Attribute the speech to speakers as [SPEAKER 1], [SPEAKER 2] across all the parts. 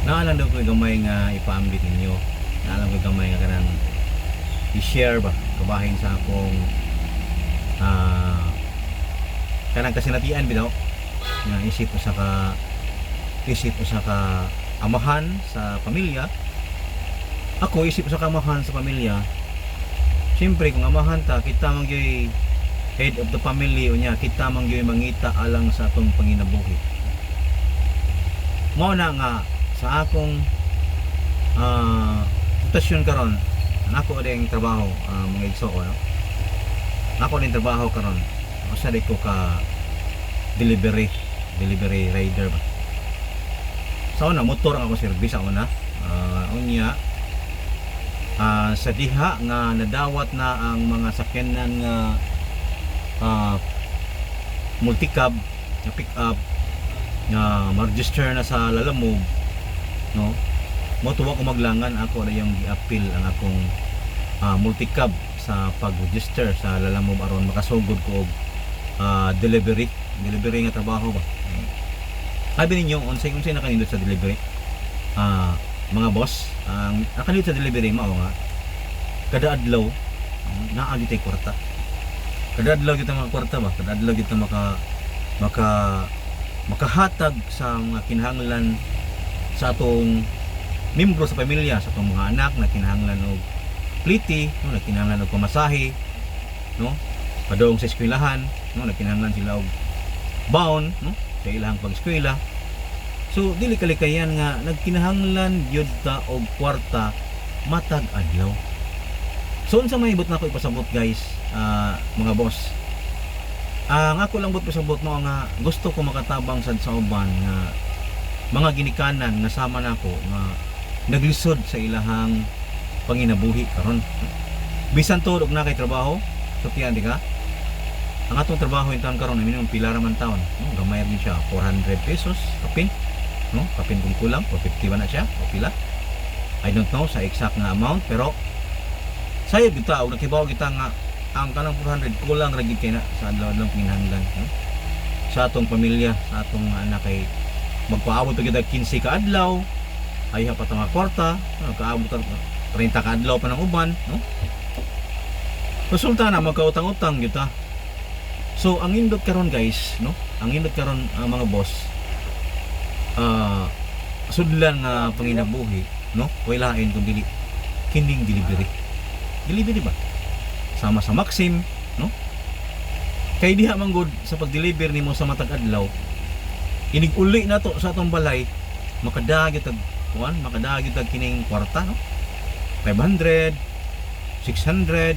[SPEAKER 1] Naa lang daw ko'y gamay nga ipaambit ninyo. Naa lang ko'y gamay nga kanang i-share ba kabahin sa akong kanang kasinatian bitaw nga isip usa ka amahan sa pamilya. Ako, isip usa ka amahan sa pamilya, siyempre kung amahan ta, kita man gyud head of the family, unya kita man gyud mangita alang sa atong panginabuhi. Mao na nga sa akong sitwasyon karon, ang ako ding trabaho, mga igsoon, no? Ako din trabaho karon, usa di ko ka delivery delivery rider ba. Sa una, motor ang ako service sa una. Unya sa diha nga nadawat na ang mga sakyanan nga multicab nga pick up nga ma-register na sa Lalamove, no, mo tuwa ko maglangan. Ako na yung gi-appeal ang akong multicab sa pag-register sa Lalamove aron makasugod ko og delivery delivery nga trabaho ba. Sabi ninyo, unsay unsay nakanindot sa delivery, mga boss? Ang nakanindot sa delivery mao nga kada adlaw naa gyud tay kwarta. Kada adlaw gyud mga kwarta ba, kada adlaw gyud ta maka maka makahatag sa mga kinahanglan sa atong membro sa pamilya, sa atong mga anak na kinahanglan og pliti, no, na kinahanglan og pamasahe, no, padung sa eskwelahan, no, na kinahanglan sila og baon, no, sa ilang pag-eskwela. So dili kalikayan nga nagkinahanglan gyud ta og kwarta matag adlaw. So unsa may ibot nako ipasabot, guys, mga boss? Ang ako lang but pasabot mo nga gusto ko makatabang sad sa uban nga mga ginikanan nga sama nako nga naglisod sa ilahang panginabuhi karon. Bisan tuod og na kay trabaho, sultian di ka. Ang atong trabaho in taon karon, minimum pila ra man taon, no? Gamay ra siya, 400 pesos kapin, no? Kapin kung kulang, 450 ba na siya o pila? I don't know sa exact nga amount, pero sayod kita og nakibaw kita nga ang kanang 400 kulang ra gid kay na sa adlaw-adlaw kinahanglan, no? Sa atong pamilya, sa atong anak, kay magpaabot pa kita 15 ka adlaw ay pa ta mga kwarta, no? Kaabot ta 30 ka adlaw pa ng uban, no? Resulta na magkautang-utang gyud ta. So ang indot karon, guys, no, ang indot karon, ang mga boss, sudlan nga panginabuhi, no, way lain kun dili kining delivery delivery ba, sama sa Maxim, no? Kay diha man gud sa pag-deliver nimo sa matag adlaw, inig uli na to sa atong balay, makadagit tag kuan, makadagit tag kining kwarta, no, 500, 600,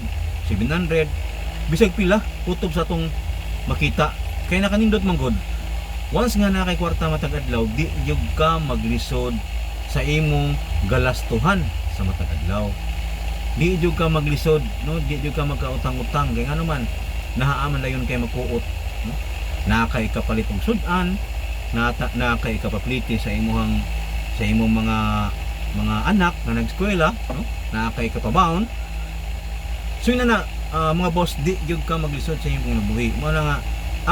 [SPEAKER 1] 700, bisag pila kutob sa atong makita. Kay nakanindot man gud, once nga na kay kwarta matag adlaw, di gyud ka maglisod sa imong galastuhan sa matag adlaw. Di jud ka maglisod, no, di jud ka magkautang-utang, kay ngano man nahaaman layon kay magkuot, no? Naa kay kapalit og sud-an, naa kay kapapliti sa imong mga anak nga nag-eskwela, no, naa kay kapabaon. So yun na na, mga boss, di gyud ka maglisod sa imong panginabuhi. Mao na nga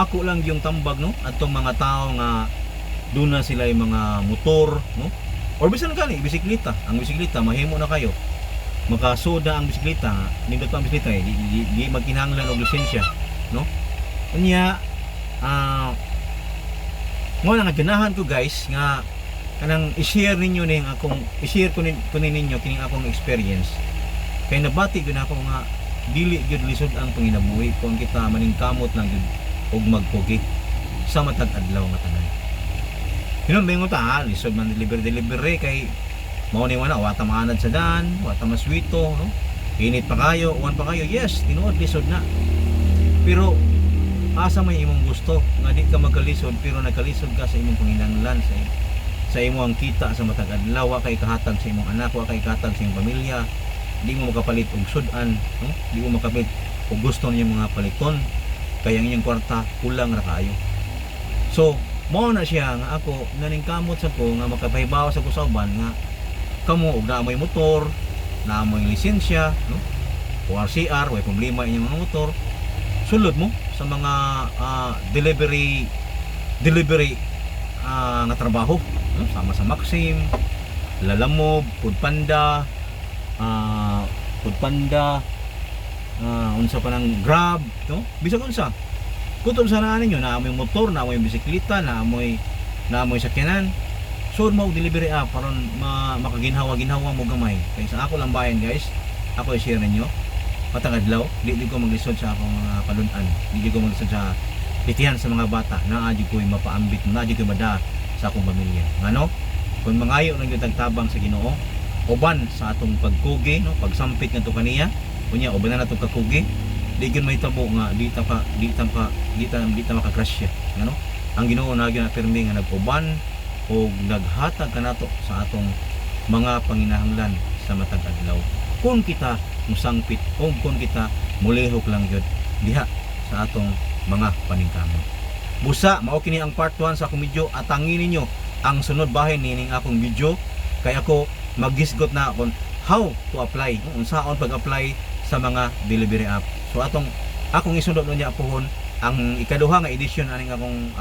[SPEAKER 1] ako lang yung tambag, no, atong mga tao nga duna sila yung mga motor, no, or bisan gani bisikleta. Ang bisikleta mahimo na kayo, makasuda ang bisikleta. Nindot pa ang bisikleta eh, di magkinahanglan og lisensya, no? Unya mo na nga ganahan ko, guys, nga kanang i-share ninyo ning akong i-share ko ni ninyo kining akong experience, kay nabati gyud ako nga dili gyud lisod ang panginabuhi kung kita maningkamot lang gyud og magpugi sa matag adlaw nga tanan. Hinon ba ta, ha? Lisod man delivery delivery kay mao ni wala, wa ta maanad sa daan, wa ta maswito, no? Init pa kayo, uwan pa kayo. Yes, tinuod lisod na. Pero asa may imong gusto nga di ka magkalisod, pero nagkalisod ka sa imong panginahanglan, sa imong kita sa matag adlaw, wa kay kahatag sa imong anak, wa kay kahatag sa imong pamilya, di mo makapalit og sud-an, no? Di mo makapalit og gusto niyo mga paliton kay ang inyong kwarta kulang ra kaayo. So mao na siya nga ako naningkamot sa ko nga makapahibaw sa ko sa uban nga kamo og naa moy motor, naa moy lisensya, no, o RCR, way problema inyong mga motor, sulod mo sa mga delivery delivery nga trabaho, no? Sama sa Maxim. Lalamove, Foodpanda, Foodpanda, unsa pa nang Grab, no? Bisag unsa. Kutob sa naa ninyo, naa moy motor, naa moy bisikleta, naa moy sakyanan. Sud mo og delivery app aron makaginhawa-ginhawa mo gamay. Kay sa ako lang bayan, guys, ako i-share ninyo. Matag adlaw, di ko maglisod sa akong mga kalun-an. Di ko maglisod sa litihan sa mga bata. Naa jud ko'y mapaambit, naa jud ko'y mada sa akong pamilya. Ngano? Kung mangayo lang gyud tabang sa Ginoo, uban sa atong pagkugi, no, pagsampit ngadto kaniya, unya uban na natong kakugi, di gyud mahitabo nga di ta makagrasya. Ngano? Ang Ginoo na gyud na pirmi nga nag-uban o naghatag kanato sa atong mga panginahanglan sa matag adlaw. Kung kita musangpit o kung kita mulihok lang gyud diha sa atong mga paningkamot. Busa mao kini ang part 1 sa akong video. Atangi ninyo ang sunod bahin nining akong video kay ako maghisgot na kung how to apply, kung unsaon pag-apply sa mga delivery app. So atong akong isunod unya pohon ang ikaduha nga edisyon aning akong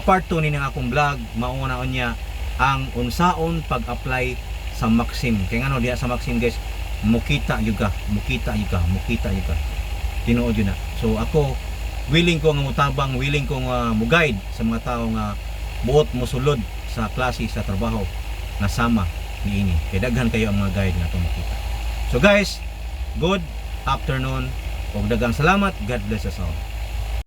[SPEAKER 1] part 2 nining akong vlog, mao na unya ang unsaon pag-apply sa Maxim. Kay ngano, diha sa Maxim, guys, mukita gyud ka, mukita gyud ka, mukita gyud ka. Tinuod yun na. So ako, willing ko nga mutabang, willing ko nga mo-guide sa mga tao nga buot mosulod sa klase sa trabaho na sama niini. Kay daghan kayo ang mga guide nga atong makita. So guys, good afternoon ug daghang salamat. God bless us all.